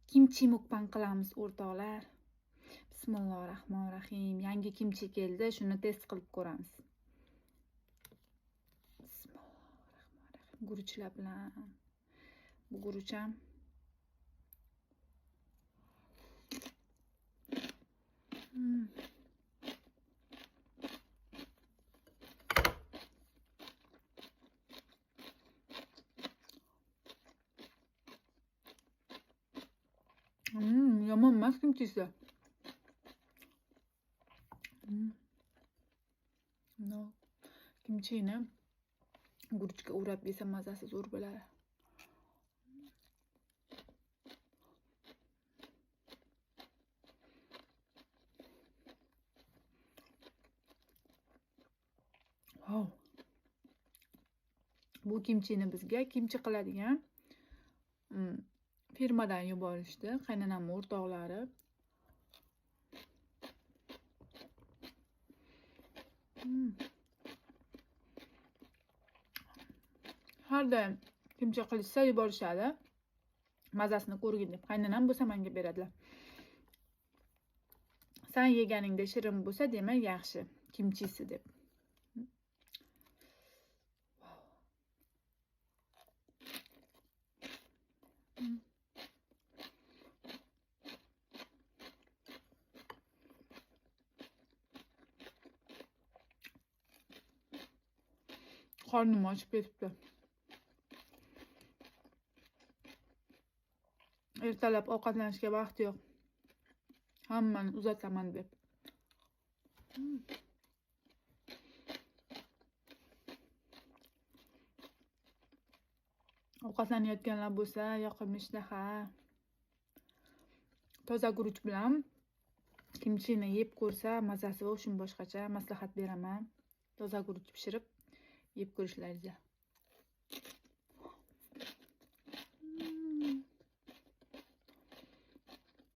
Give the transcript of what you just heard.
Kimchi mukbang qilamiz o'rtoqlar. Bismillahirrohmanirrohim. Yangi kimchi keldi, shuni test qilib ko'ramiz. Bismillahirrohmanirrohim. Guruchlar bilan. Bu guruch ham yomon emas kimchisi. No. Kimchini guruchga o'rab yesa mazasi zo'r bo'ladi. Wow. Bu kimchini bizga kimchi qiladigan firmadan yuborishdi. Qaynonam o'rtoqlari. Har doim kimchi qilishsa yuborishadi. Mazasini ko'rgin deb. Qaynonam bo'lsa menga beradilar. San yeganingda shirin bo'lsa, demak yaxshi kimchisi deb. Qornim ochib ketibdi. Ertalab ovqatlanishga vaqt yo'q. Hammani uzataman deb. Ovqatlanayotganlar bo'lsa, yoqimli ishtaha. Toza guruch bilan kimchini yeb ko'rsa, mazasi o'shin boshqacha. Maslahat beraman. Toza guruch pishirib yeb ko'rishlaringizni.